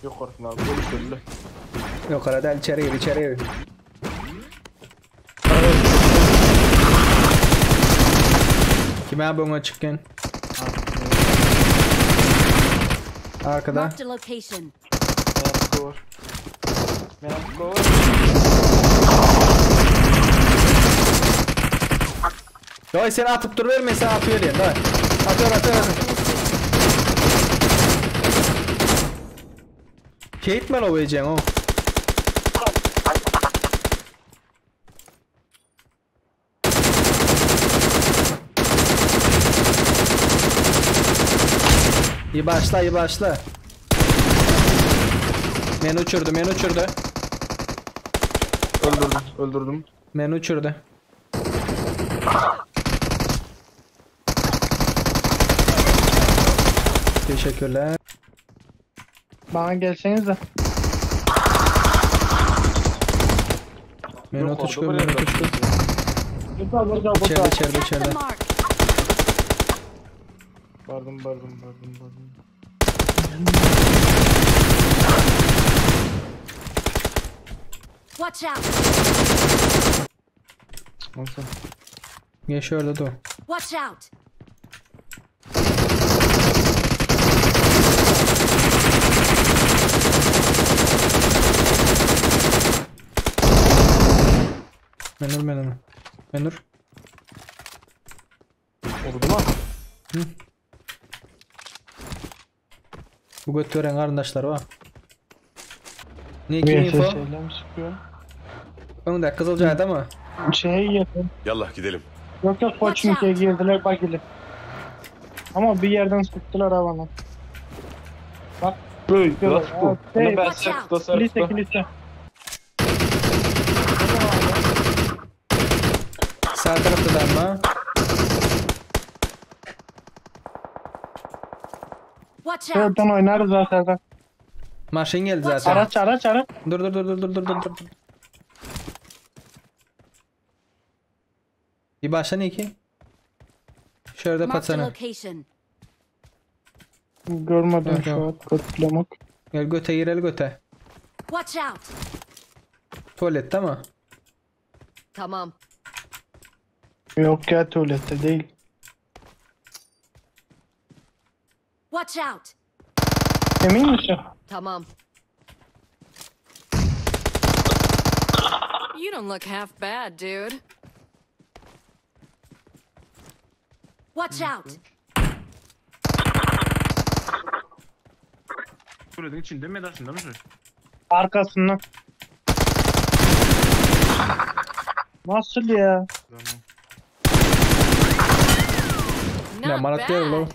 Ýokarsyna görüşeli. Ýokara däl içeri gir içeri gir. Kime bu öňe çykýan? Arkada. Marked a location. Men cover. Men cover. Dayı sen atıp dur verme sen atıyor diyen dayı. Atıyor atıyor. atıyor. Kate mi o vereceğin o? İyi başla iyi başla. Beni uçurdu beni uçurdu. Öldürdüm, öldürdüm. Beni uçurdu. Teşekkürler. Bana gelseniz de. Beni Yok uçku oldu, beni buraya uçku. Burada burada İçeride burada. içeride Attack the içeride. mark. Bardım, bardım, bardım, bardım. Watch out. Nasıl? Geç orada dur. Watch out. Menur menur. Menur. Oldu mu? Bu götüren kardeşler var. Ne ki info? VSS'yle mi sıkıyor? Önde Kızılcay'da mı? Şeye girdi. Yallah gidelim. Yok yok Pochinki'ye girdiler bagili. Ama bir yerden sıktılar ha bana. Bak. Böyle, Yok, nasıl bu? ha, şey, Bunu ben Watch out. sıktı, Kilise sıktı. kilise. Sağ tarafta da ama. Watch out. Oradan oynarız zaten. Maşin geldi zaten. Araç araç araç. Dur dur dur dur dur dur dur dur. Bir başla ne ki? Şurada Marked a patsana. location. Görmedim Yok, şu yok. an. Kötülemek. Gel göte girel göte. Watch out. Tuvalette mi? Tamam. Yok ya tuvalette değil. Watch out. Emin misin? Tamam. You don't look half bad, dude. Watch out. Tuvaletin içinde mi daşında mı? Arkasından. Nasıl ya? Not Ya Malatya bad. lo.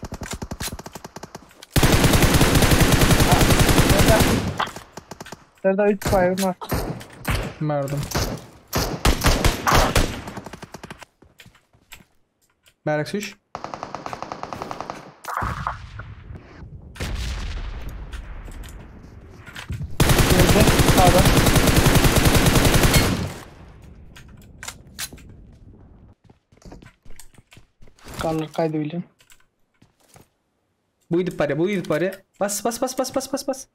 Serdar 3 baygın var. Merdim. Merak süş. Girdi. Sağda. Kalır kaydı bileyim. Bu gidip bari, bu gidip bari. Bas bas bas bas bas bas bas.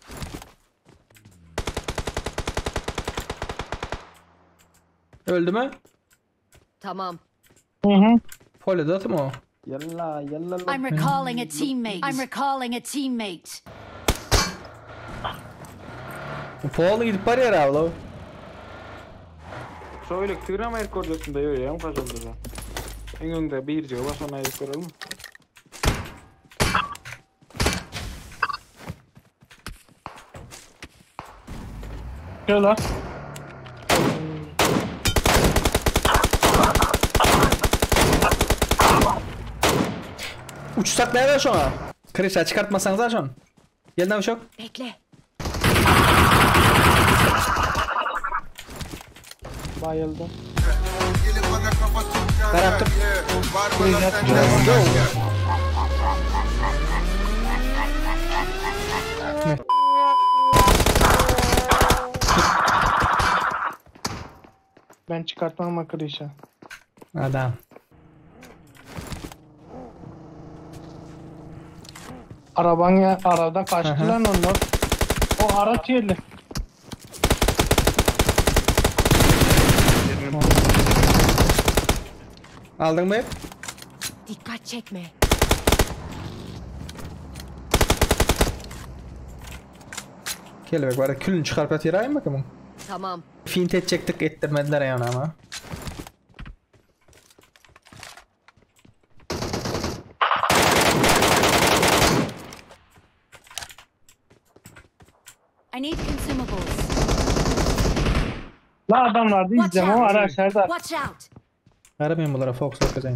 Öldü mü? Tamam. Hı hı. Pole da mı o? Yalla, yalla. I'm recalling a teammate. I'm recalling a teammate. Pole gidip bari herhalde. o. Şöyle tıgrama el koruyorsun da yok ya, kaç oldu da. En önde bir cevap sonra el koralım. Şöyle. Uçsak nerede şu an? Kreşe çıkartmasanız ha şu an. Gel lan uşak. Bekle. Bayıldım. Taraf dur. Ben çıkartmam akır işe. Adam. Araban ya arada kaçtı Aha. lan onlar. O araç geldi. Aldyňmy? Dikkat çekme. Kelebek barada külünü çykaryp ýatyraýyn bakymyň. Tamam. Fint etjekdik etdirmediler ýa ama. I need consumables. La adamlarda Watch izleme o out. araç Serdar. Watch out. Gara men bulara fokus görkezeýin.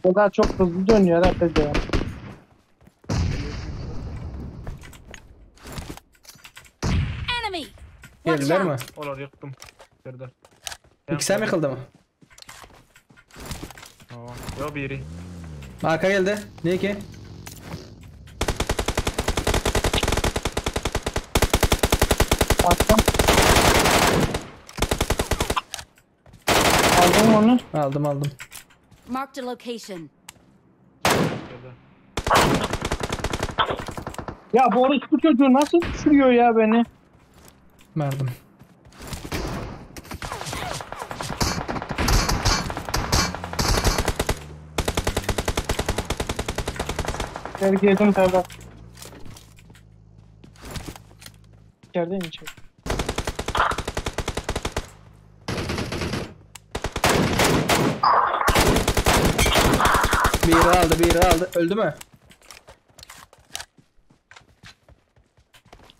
O daha çok hızlı dönüyor herhalde ya. Enemy. Watch Geldilermi? out. Olar ýykdym. Serdar. İkisi hem yıkıldı mı? Tamam. Yo biri. Arka geldi. Ne ki? Attım. Aldım onu. Aldım aldım. Marked a location. Serdar. Ya bu orospu çocuğu nasıl düşürüyor ya beni? Verdim. Gel girdim Serdar. İçerideyim içeri. Biri aldı, biri aldı. Öldü mü?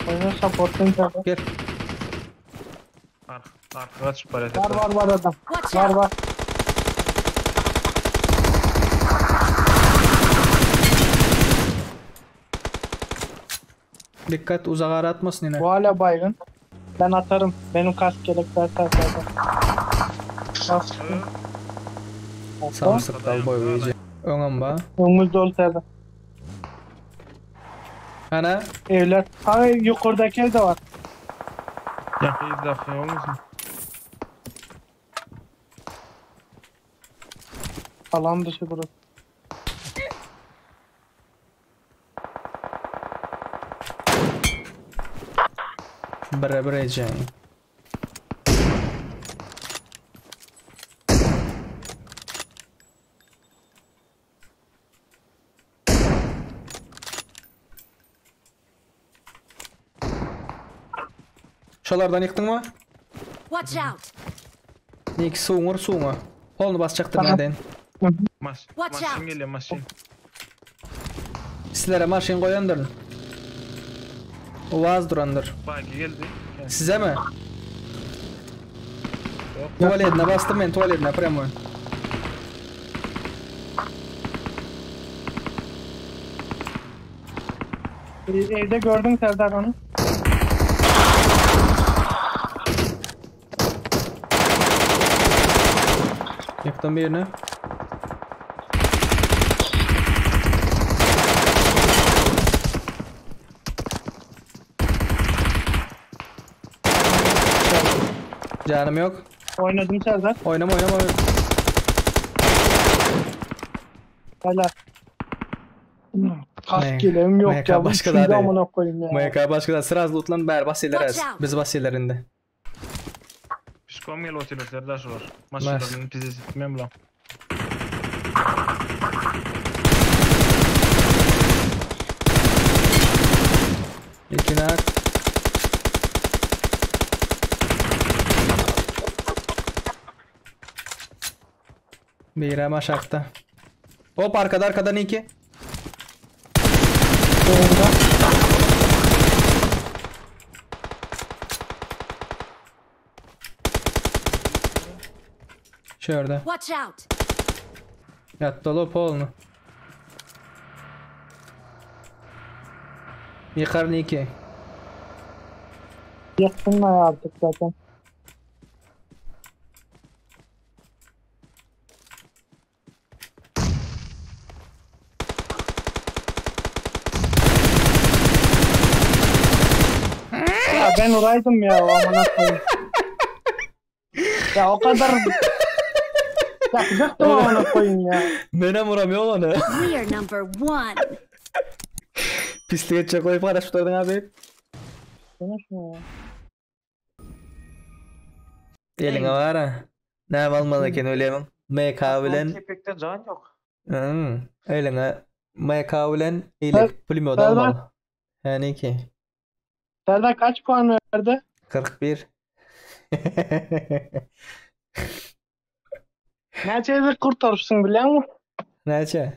Oyunu supportlayın Serdar. Gel. Arka, arka kaçıp barýar Var Serdar. var var adam. Watch Var out. var. Dikkat uzağa ara atmasın yine. Bu hala baygın. Ben atarım. Benim kask yelekler Serdar. Kask. Samsyk dal boy boýy. Öňem ba. Önümüz dolu Serdar. Ana Evler. Ha yukarıdaki ev de var. Ýa, dakika olmasın. Alan dışı burası. bire bire edeceğim. Şolardan yıktın mı? Watch out. Niki suňur suňa. Polny basjakdyr Tamam. näden. Maş, Watch maşyn out. gelýär, maşyn. Sizlere maşyn goýandyryn. Uvaz durandyr. Bagi geldi. Size mi? Yok. Tuvaletine bastım ben tuvaletine premo. Evde gördüm Serdar onu. Yıktım birini. Canım yok. Oynadım Serdar. Oynama oynama oynama. Helal. Ne- Kask yeleğim yok MK ya. Bu başka üçüncü da amına koyayım ya. MK başka da sıraz lootlan ber bas ileri Watch out. Biz bas ilerinde. Pişkom gel otylar Serdar şular. Maşynlaryny pizesi etmem lan. İki nak. Bir hem aşağıda. Hop arkada arkadan iki. Önümde. Şurada. Watch out. Yattı dolu polnu. Yıkar iki. Yaksınlar artık zaten. Ya ben oraydım ya o amına koyayım. Ya o kadar Ýapjakdym amana koýun ya. Menem uram ýok ony. We are number one. Pislik etjek goýup garaşyp durdyň abi. Sana şunu ya. Eliňe bara. Näme almaly eken ölemin? MK bilen. Kepekden can yok. Hmm, eliňe MK bilen ile pulemyot almaly. Hä ki? Serdar kaç puan verdi? 41. Näçe gezek kurtarypsyň bilýäňmi? Näçe?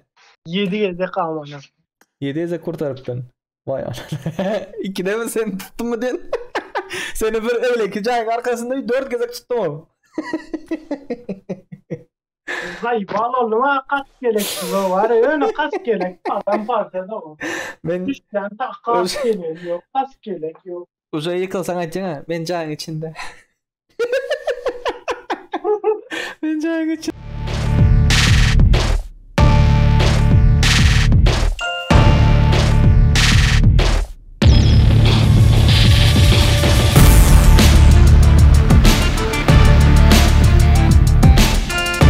7 gezek amana. 7 gezek kurtarypdyn. Vay anana. İkide mi seni tuttum mu diyen? Seni bir öyle ki jaýyň arkasynda 4 gezek tutdum o. Vay bal oldum ha kaç gerek bu var ya öyle kaç gerek adam parçada o. Men Üç tane kaç gerek yok kaç gerek yok. Uzaya yıkılsan aytjaň ha, men jaýyň içinde. Men jaýyň içinde.